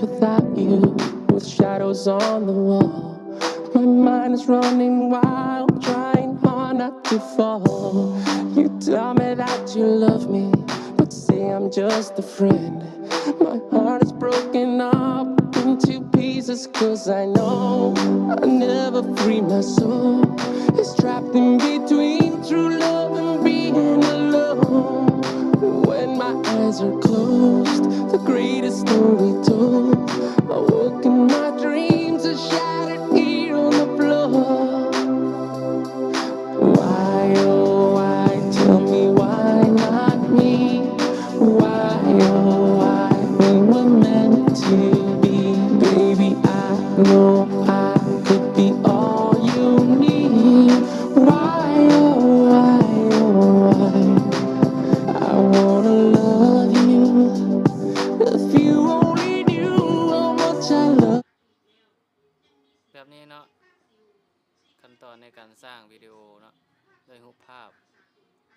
without you, with shadows on the wall. My mind is running wild, trying hard not to fall. You tell me that you love me, but say I'm just a friend. My heart is broken up into pieces, 'cause I know I'll never free my soul. It's trapped in between true love and being alone. When my eyes are closed, the greatest story told. I woke in my dreams, a shattered here on the floor. Why, oh, why, tell me why not me? Why, oh, why, we were meant to be. Baby, I know I could be all you need. Why, oh, why, oh, why, I wanna love you. If you only knew how much I love. ແບບນີ້ເນາະ ຂັ້ນຕອນໃນການສ້າງວິດີໂອເນາະ ດ້ວຍຮູບພາບ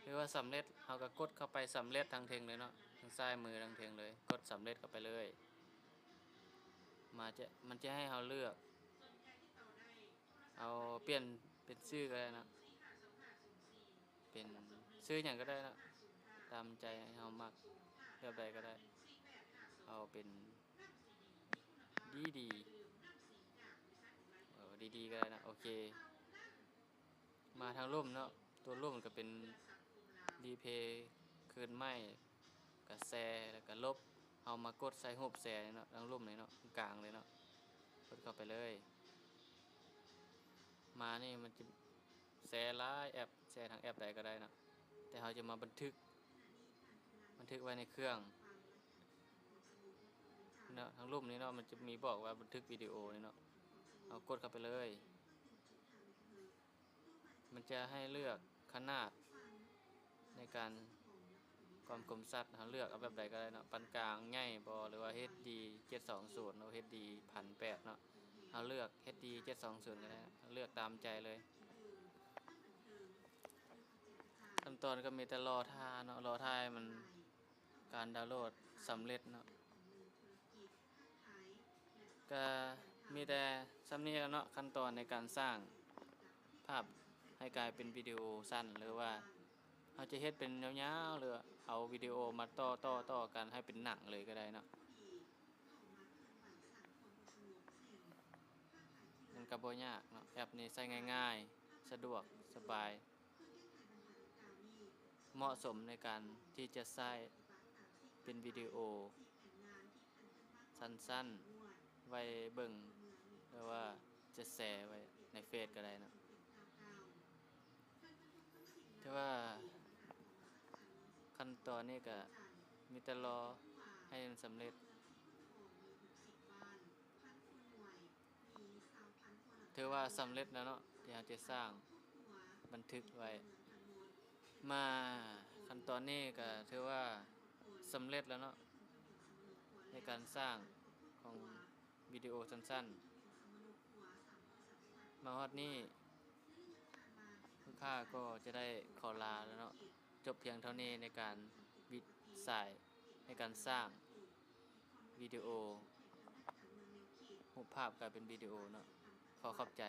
ຫຼືວ່າສຳເລັດ ເຮົາກໍກົດເຂົ້າໄປສຳເລັດທາງເທິງເລີຍເນາະ ທາງຊ້າຍມືທາງເທິງເລີຍ ກົດສຳເລັດເຂົ້າໄປເລີຍ ມາຈະ ມັນຈະໃຫ້ເຮົາເລືອກ ເອົາ ປ່ຽນເປັນຊື່ກໍໄດ້ເນາະ ເປັນຊື່ຫຍັງກໍໄດ້ເນາະ ຕາມໃຈເຮົາມັກ ແບບໃດກໍໄດ້ ເອົາເປັນ ດີດີ ເອີ ດີດີກໍໄດ້ນະ ໂອເຄ ມາທາງລຸ່ມເນາະ ຕົວລຸ່ມກໍເປັນ ຣີເພລ ຄືນໃໝ່ ກະແຊ ແລ້ວກະລົບ ເຮົາມາກົດໃສ່ຮູບແຊນີ້ເນາະ ທາງລຸ່ມນີ້ເນາະ ກາງເລີຍເນາະ ກົດເຂົ້າໄປເລີຍ ມານີ້ມັນຈະ ແຊຫຼາຍແອັບ ແຊທາງແອັບໃດກໍໄດ້ເນາະ ແຕ່ເຮົາຈະມາບັນທຶກ ບັນທຶກໄວ້ໃນເຄື່ອງເນາະ ທາງລຸ່ມນີ້ເນາະ ມັນຈະມີບອກວ່າບັນທຶກວິດີໂອນີ້ເນາະ ເຮົາກົດເຂົ້າໄປເລີຍ ມັນຈະໃຫ້ເລືອກຂະໜາດໃນການ ຄວາມຄົມຊັດ ເຮົາເລືອກເອົາແບບໃດກໍໄດ້ເນາະ ປານກາງ ໃຫຍ່ບໍ່ ຫຼືວ່າເອັດດີ ເຈັດສອງສູນ ເນາະ ເອັດດີ ພັນແປດເນາະ ເຮົາເລືອກເອັດດີ ເຈັດສອງສູນກໍໄດ້ ເລືອກຕາມໃຈເລີຍ ຂັ້ນຕອນກໍມີແຕ່ລໍຖ້າເນາະ ລໍຖ້າໃຫ້ມັນ ການດາວໂຫຼດສຳເລັດເນາະ ກໍມີແຕ່ສ່ຳນີ້ແຫຼະເນາະ ຂັ້ນຕອນໃນການສ້າງພາບໃຫ້ກາຍເປັນວິດີໂອສັ້ນ ຫຼືວ່າເຮົາຈະເຮັດເປັນຍາວໆ ຫຼືເອົາວິດີໂອມາຕໍ່ໆໆກັນໃຫ້ເປັນໜັງເລີຍກໍໄດ້ເນາະ ມັນກໍບໍ່ຍາກເນາະ ແອັບນີ້ໃຊ້ງ່າຍໆ ສະດວກສະບາຍ ເໝາະສົມໃນການທີ່ຈະໃຊ້ເປັນວິດີໂອສັ້ນໆ ໄວ້ເບິ່ງ ຫຼືວ່າຈະແຊໄວ້ໃນເຟສກໍໄດ້ເນາະ ຖືວ່າຂັ້ນຕອນນີ້ກໍມີແຕ່ລໍໃຫ້ມັນສຳເລັດ. ຖືວ່າສຳເລັດແລ້ວເນາະ ທີ່ເຮົາຈະສ້າງບັນທຶກໄວ້. ມາຂັ້ນຕອນນີ້ກໍຖືວ່າສຳເລັດແລ້ວເນາະ ໃນການສ້າງຂອງວິດີໂອສັ້ນໆ. ມາຮອດນີ້ ລູກຄ້າກໍຈະໄດ້ຂໍລາແລ້ວເນາະ ຈົບພຽງເທົ່ານີ້ໃນການວິ ສາຍໃນການສ້າງວິດີໂອ ຮູບພາບກາຍເປັນວິດີໂອເນາະ. ຂໍຂອບໃຈ.